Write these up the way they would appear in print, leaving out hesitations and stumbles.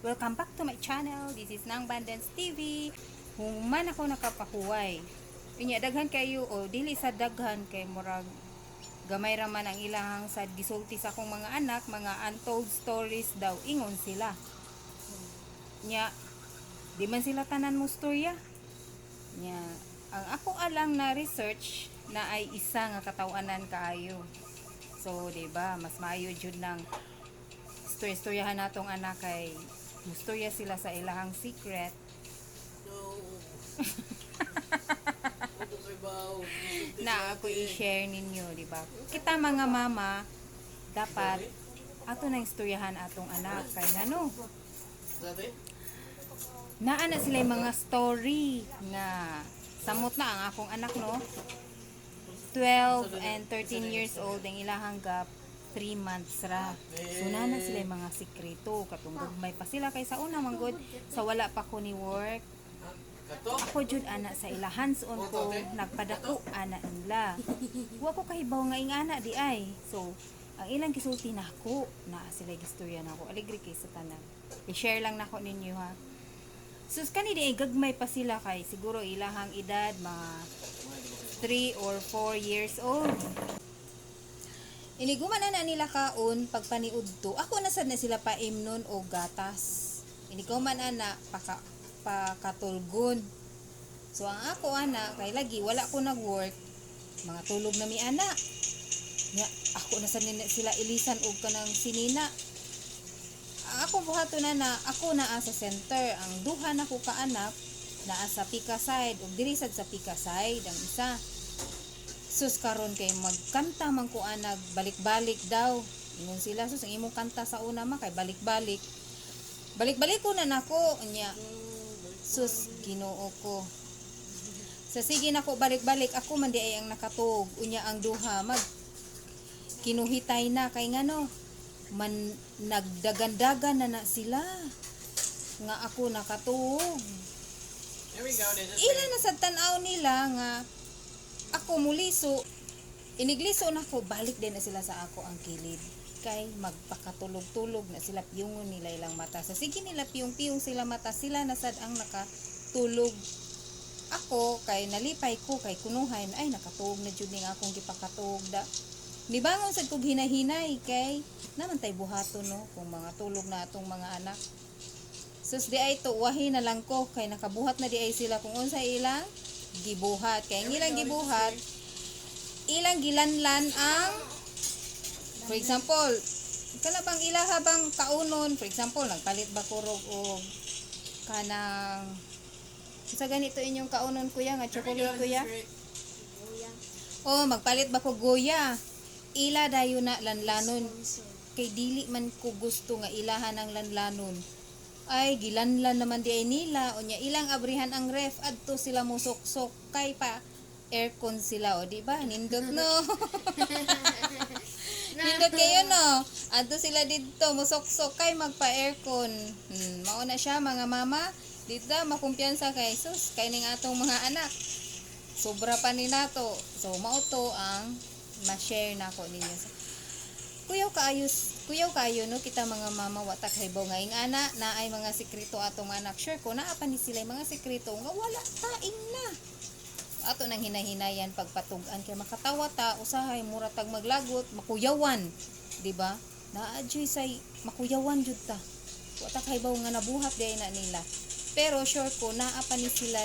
Welcome back to my channel. This is Nang Bandens TV. Human ako nakapahuway. Unya daghan kayo o dili sa daghan kay murag gamay ra man ang ilahang sad gisulti sa akong mga anak, mga untold stories daw ingon sila. Nya di man sila tanan mo storya. Nya ang ako alang na research na ay isa nga katawanan kaayo. So, di ba, mas maayo jud nang istorya-istoryahan natong anak kay mustorya sila sa ilahang secret. No. Ako kay Bao. Na ako i-share ninyo, di ba? Kita mga mama, dapat ato nang istoryahan atong anak kay ngano Dati? naa na sila yung mga story nga samot na ang akong anak, no, 12 and 13 years old ang ilahang gap, 3 months ra. So naa na sila yung mga sikreto katong gagmay pa sila kay sa una man gud, sa wala pa ko ni work. Kato? Ako jud ana sa ila, hands on ko, nagpadako ana nila. Wa ko kahibaw nga ingana di ay. So ang ilang gisulti nako, naa sila gistorya nako, aligre kay sa tanan. I-share lang nako ninyo ha. Sus, kani di ay gagmay pa sila kay siguro ilahang edad mga 3 or 4 years old. Iniguman na na nila kaon pagpaniud to. Ako na sad na sila paimnon o gatas. Iniguman na na paka, pakatulgon. So ang ako ana kay lagi wala ko nag-work, mga tulog na mi ana. Nya ako na sad nila sila ilisan og kanang sinina. Ang ako buhaton na na ako naa sa center, ang duha na ko ka anak naa sa pika side ug diri sad sa pika side ang isa. Sus, karon kay magkanta man ko anag balik-balik daw. Ingon sila, sus, ang imong kanta sa una ma kay balik-balik. Balik-balik ko na nako nya. Sus, Ginoo ko. Sa sige nako balik-balik, ako man di ay ang nakatuog, unya ang duha mag kinuhitay na kay ngano man nagdagandagan na na sila nga ako nakatuog. Here we go. This is Ila na sa tan-aw nila nga ako muliso, inigliso na ko, balik din na sila sa ako ang kilid kay magpakatulog-tulog na sila, piyungon nila ilang mata. Sa sige nila piyong-piyong sila mata, sila na sad ang nakatulog. Ako kay nalipay ko kay kunuhay ay nakatuog na jud ning akong gipakatuog da. Nibangon sad kog hinahinay kay naman tay buhaton, no, kung mga tulog na atong mga anak. Sus, di ay to, wahi na lang ko kay nakabuhat na di ay sila kung unsa ilang gibuhat. Kay ang ilang gibuhat, ilang gilanlan ang, for example, kana bang ilaha bang kaunon, for example, nagpalit ba kurog o kanang sa ganito inyong kaunon, kuya, nga Here we go. chocolate, This is kuya? great. Oh, magpalit ba ko goya? Ila dayon na lanlanon. Kay dili man ko gusto nga ilahan ang lanlanon. Ay, gilanlan naman di ay nila. Unya, ilang abrihan ang ref. Adto sila musuksok. Kay pa aircon sila. O, di ba? Nindot, no? Nindot kayo, no? Adto sila didto, musuksok kay magpa-aircon. Mao na siya, mga mama. Dito makumpiyansa kay sus. Kay ning atong mga anak. Sobra pa ni nato. So, mao to ang ma-share nako ninyo. Kuyaw kaayos, kuyaw kaayo, no, kita mga mama wa ta kahibaw nga ingana na ay mga sekreto atong anak. Sure ko naa pa ni sila mga sekreto nga wala taing na. Ato nang hinahinayan pagpatug-an kay makatawa ta usahay mura tag maglagot, makuyawan, di ba? Naa jud say makuyawan jud ta. Wa ta kahibaw nga nabuhat di ay na nila. Pero sure ko naa pa ni sila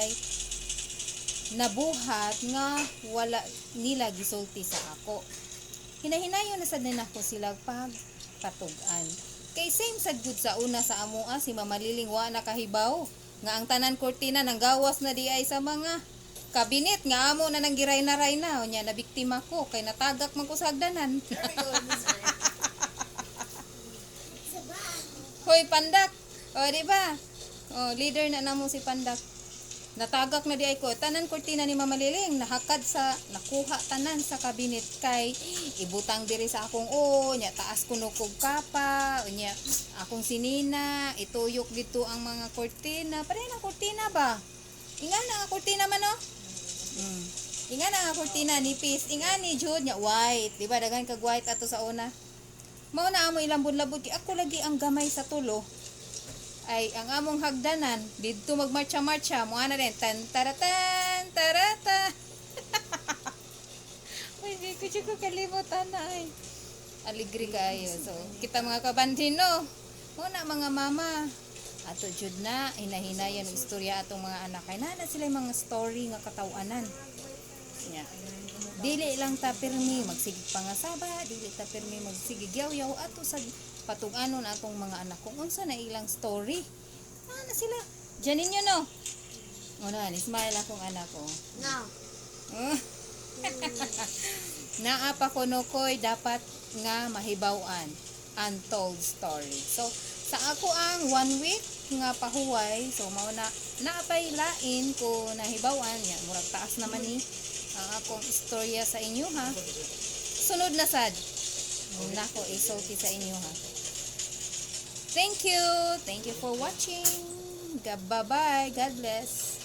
nabuhat nga wala nila gisulti sa ako. Hinahinayon na sad na nako sila pag patug-an. Kay same sad gud sa una sa amoa, si Mama Liling wa nakahibaw nga ang tanan kortina nang gawas na di ay sa mga kabinet nga amo na nang giray na ray na. Unya na biktima ko kay natagak man ko sa hagdanan. Here we go. This is great. Hoy, Pandak. O, di ba? O, leader na namo si Pandak. Natagak na di ay ko. Tanan kortina ni Mama Liling nahakad sa nakuha tanan sa kabinet kay ibutang diri sa akong o nya taas kuno kog kapa, unya akong sinina ituyok dito ang mga kortina. Pareha ng kortina ba? Ingan na nga kortina man, no? Ingan na nga kortina nipis. Ingani jud nya white, di ba? Daghan kag white ato sa una. Mao na amo ilang budlabud kay ako lagi ang gamay sa tulo. Ay ang among hagdanan didto magmarcha-marcha mo ana din tan taratan tarata. Uy, di ko jud ko kalimutan na ay. Aligri kaayo. So, kita mga kabandino. Muna mga mama. Ato jud na hinahinayan og istorya atong mga anak kay naa na sila mga story nga kataw-anan. Nya. Dili lang ta pirmi magsigig pangasaba, dili ta pirmi magsigig yaw-yaw ato sa patug-anon atong mga anak kung unsa na ilang story. Naa na sila. Diyan ninyo no. Una, smile akong anak ko. No. Naa pa kuno ko'y dapat nga mahibaw-an, untold story. So sa ako ang one week nga pahuway, so mao na naapay lain ko nahibaw-an nya, murag taas naman ni ang akong istorya sa inyo ha. Sunod na sad. Nako isulti sa inyo ha. Thank you. Thank you for watching. Bye-bye. God bless.